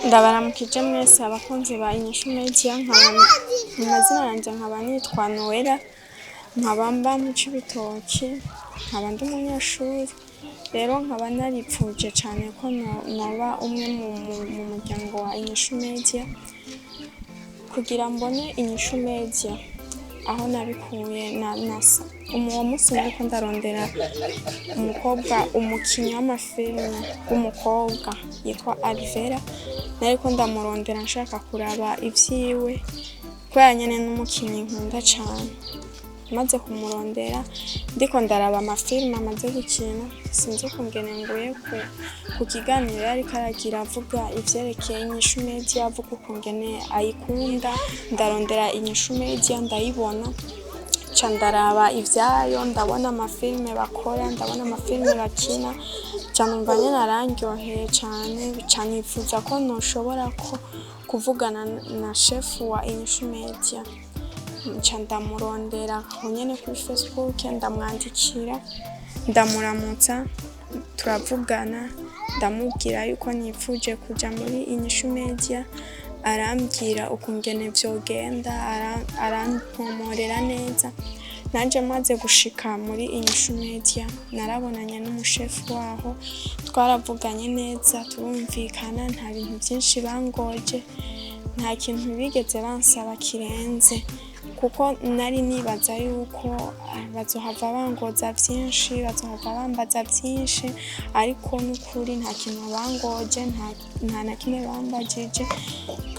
Ndabaramukije mwese abakunzi ba Inyishu Media, nkaba mu mazina yanje nkaba nitwa Noella, nkaba mba mu Cibitoki, nkaba ndi umunyeshuri. Rero nkaba naripfuje cane ko noba umwe mu muryango wa Inyishu Media. Kugira mbone Inyishu Media aho nabikuye, nasa uwo munsi nariko ndarondera umukobwa, umukinyi w'amafilme w'umukobwa yitwa Alvera. Nariko ndamurondera nshaka kuraba ivyiwe kubera nyene n'umukinyi nkunda cane. Maze kumurondera, ndiko ndaraba amafilme amaze gukina, sinzi ukungene nguye ku kiganiro yariko aragira avuga ivyerekeye Inyishu Media, avuga ukungene ayikunda. Ndarondera Inyishu Media ndayibona, nca ndaraba ivyayo, ndabona amafilme bakora, ndabona amafilme bakina, nca numva nyene arandyoheye cane, nca nifuza ko noshobora ko kuvugana na shefu wa Inyishu Media. Nca ndamurondera aho nyene kuri Facebook, ndamwandikira, ndamuramutsa, turavugana, ndamubwira yuko nifuje kuja muri Inyishu Media. Arambwira ukungene vyogenda, arantomorera neza. Nanje maze gushika muri Inyishu Media, narabonanye n'umushefu waho, twaravuganye neza, turumvikana, nta bintu vyinshi bangoje, nta kintu bigeze bansaba kirenze, kuko nari nibaza yuko bazohava bangoza vyinshi, bazohava bambaza vyinshi, ariko n'ukuri nta kintu bangoje, nta na kimwe bambajije.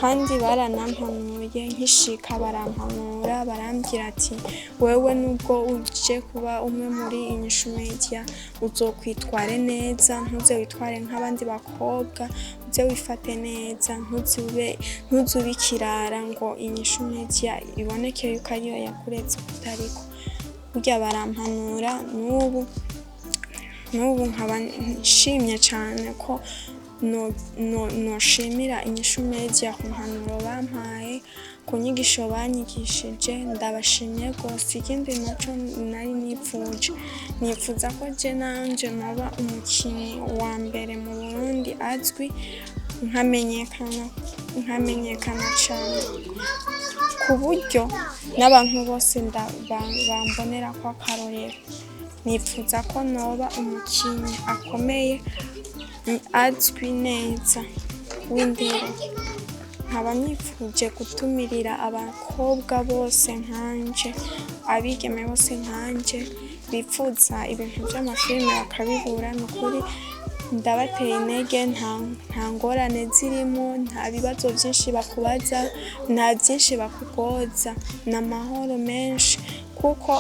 Kandi baranampanuye nkishika, barampanura, barambwira ati: "Wewe nubwo uje kuba umwe muri Inyishu Media, uzokwitware neza, ntuze witware nk'abandi bakobwa, uze wifate neza, ntuzube ikirara ngo Inyishu Media iboneke yuko ariyo yakuretse kutariko." Burya barampanura. N'ubu nkaba nshimye cane ko noshimira Inyishu Media ku mpanuro bampaye, ku nyigisho banyigishije. Ndabashimiye rwose. Ikindi naco nari nipfuje, nipfuza ko je nanje noba umukinyi wa mbere mu Burundi azwi, nkamenyekana, nkamenyekana cane, ku buryo n'abantu bose bambonerako akarorero. Nipfuza ko noba umukinyi akomeye, azwi neza, w'indero. Nkaba nifuje gutumirira abakobwa bose nkanje, abigeme bose nkanje bipfuza ibintu vy'amafilme bakabibura. Nukuri ndabateye intege. Nta ngorane zirimo, nta bibazo vyinshi bakubaza, nta vyinshi bakugoza, ni amahoro menshi, kuko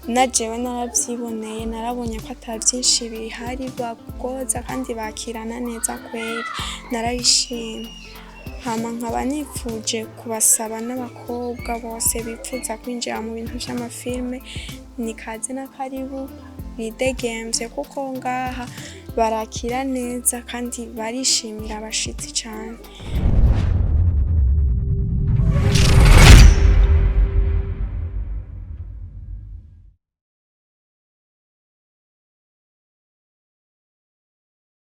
na jewe naravyiboneye, narabonye ko ata vyinshi bihari bakugoza, kandi bakirana neza kweri, narabishimye. Hama nkaba nifuje kubasaba n'abakobwa bose bipfuza kwinjira mu bintu vy'amafilme, ni kaze na karibu, bidegemvye, kuko ngaha barakira neza kandi barishimira abashitsi cane.